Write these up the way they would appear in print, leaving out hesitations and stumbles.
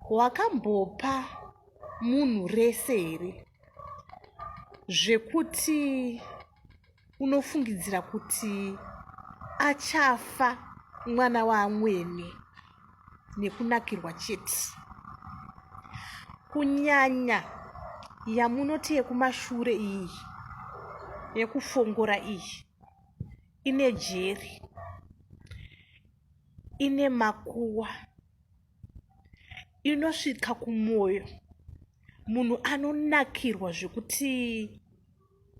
Wakambopa munhu rese here zvekuti unofungidzira kuti achafa mwana waamwene nekunakirwa chete? Kunyanya yamunoti yekumashure iyi yekufongora iyi ine jeri, ine makuwa. Inosvika kumoyo munhu anonakirwa zvekuti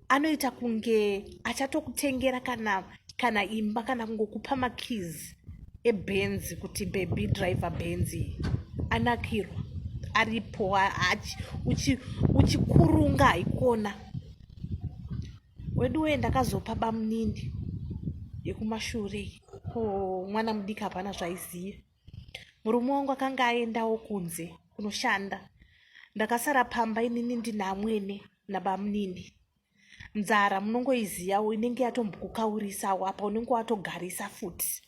anoita kunge achatokutengera kana kana imba kana kungokupa makeys ebenzi kuti baby driver benzi anakirwa aripo uchikurunga haikona weduwee ndakazopa bamunini yekumashure ko mwana mudiki hapana zvaiziva Murume wangu akanga aendawo kunze kunoshanda. Ndakasara pamba inini ndina amwene nabamunini. Nzara munongoiziyawo inenge yatombokukaurisawo apa unenge watogarisa futi.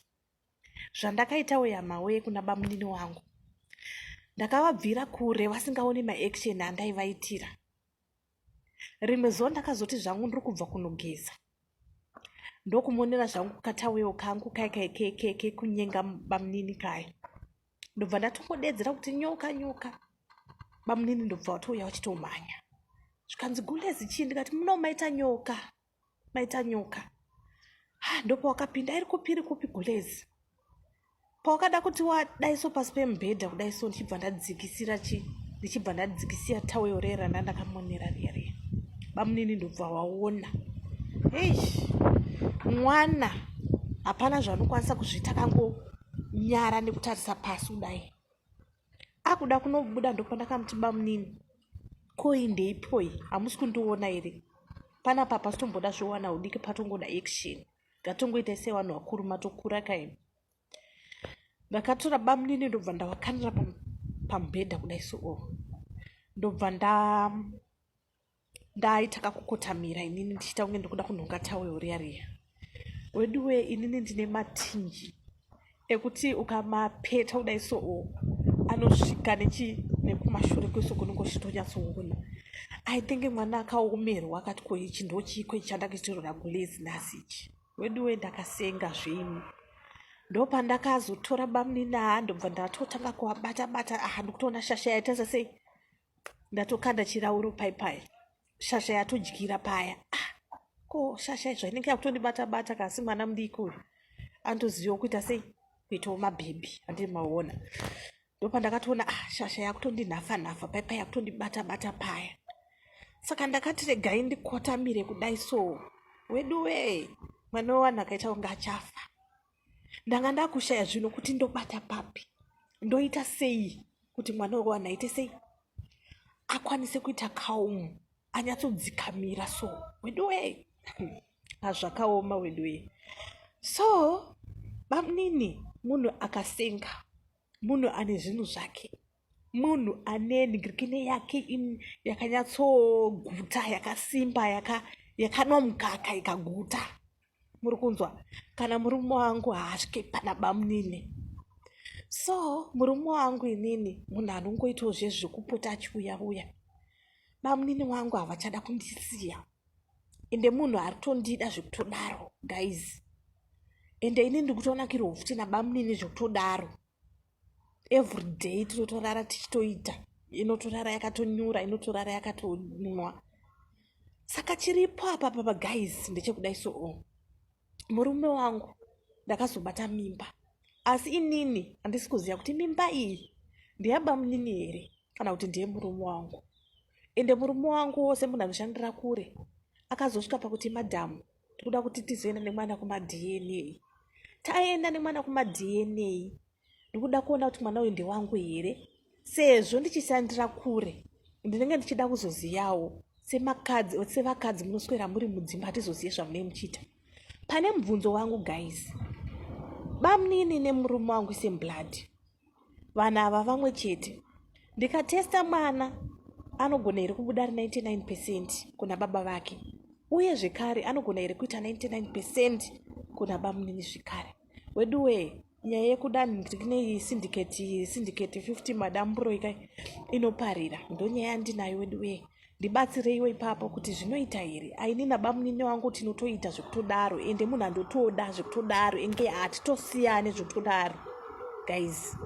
Zvandakaitawo yamawee kuna bamunini wangu. Ndakavabvira kure vasingaoni maaction andaivaitira. Rimwe zuva ndakazoti zvangu ndiri kubva kunogeza ndokumonera zvangu kataweo kangu kai kai kekunyenga bamunini kaya ndobva ndatongodedzera kuti nyoka nyoka bamunini ndobva watouya wachitomhanya zvikanzi gulezi chii ndikati muno maita nyoka maita nyoka ha ndopawakapinda iri kupi iri kupi gulezi pawakada kuti wadaiso pasi pemubhedha kudaiso ndichibva ndadzikisira chi ndichibva ndadzikisira towel rera ndandakamonera riya riya bamunini ndobva waona eish mwana hapana zvaanokwanisa kuzviita kangonyara nekutarisa pasi kudai akuda kunobuda ndopandakamuti bamunini koi ndeipoi hamusi kundiona here panapa pasitomboda zvowana udiki patongoda action ngatongoita sevanhu vakuru matokura kaini ndakatora bamunini ndobva ndavakanira pamubhedha kudai so oh. ndobva nda ndaita kakukotamira inini ndichiita kunge ndikuda kunhonga towel riya riya weduwe inini ndine matinji ekuti ukamapeta kudai so oh, anosvika nechi nekumashure kwese kunenge uchitonyatsoona i think mwana akaomerwa akati ko ichi ndochiiko ichi chandakuitirwa nagulezi nhasi ichi weduwe ndakasenga zveimi ndopandakazotora bamunini haa ndobva ndatotanga kuwabata bata ah ndikutoona shasha yaita sei ndatokanda chirauro pai pai shasha yatodyira paya ah ko shasha zvainenge yakutondibata bata kasi mwana mudiki uyu anotozivawo kuita sei kuitawo mabhebhi andiri maona ndopandakatoona ah shasha yakutondinhafa nhafa pai pai yakutondibata bata paya saka ndakati regai ndikotamire kudai so weduwee mwana wevanhu akaita kunge achafa ndanga ndakushaya zvino kuti ndobata papi ndoita sei kuti mwana wevanhu aite sei akwanise kuita calm anyatsodzikamira so weduwee hazvakaoma weduwee so bamnini munhu akasenga munhu ane zvinhu zvake munhu ane nigirikine yake yakanyatsoguta yakasimba yakanwa mukaka ikaguta muri kunzwa kana murume wangu haasvike pana bamunini so murume wangu inini munhu anongoitawo zvezvi zvekupota achiuya uya bamunini wangu havachada kundisiya ende munhu ari kutondida zvekutodaro guys ende ini ndiri kutonakirwa futi nabamunini zvekutodaro everyday tinotorara tichitoita inotorara yakatonyura inotorara yakatonwa saka chiripo apa papa guys ndechekudai so oh. murume wangu ndakazobata mimba asi inini handisi kuziva kuti mimba iyi ndeyabamunini here kana kuti ndiye murume wangu ende murume wangu wose munhu anoshandira kure akazosvika pakuti madhamu tikuda kuti tizoenda nemwana kumadna taenda nemwana kumadna ndikuda kuona kuti mwana uyu ndewangu here sezvo ndichishandira kure ndinenge ndichida kuzoziyawo semakadzi sevakadzi munoswera muri mudzimba hatizozive zvamunee muchiita pane mubvunzo wangu guys bamnini nemurume wangu same blood vanhu ava vamwe chete ndikatesta mwana anogona here kubuda ari 99 percent kuna baba vake uye zvekare anogona here kuita 99 percent kuna bamunini zvekare weduwee. Nyaya yekuda ndine syndicate, syndicate 50 madamburo ikai inoparira. Ndonyaya yandinayo wedu wee. Ndibatsireiwo ipapo kuti zvinoita here. Aini nabamunini wangu tinotoita zvekutodaro, ende munhu andotoda zvekutodaro, enge hatitosiyane zvekutodaro guys.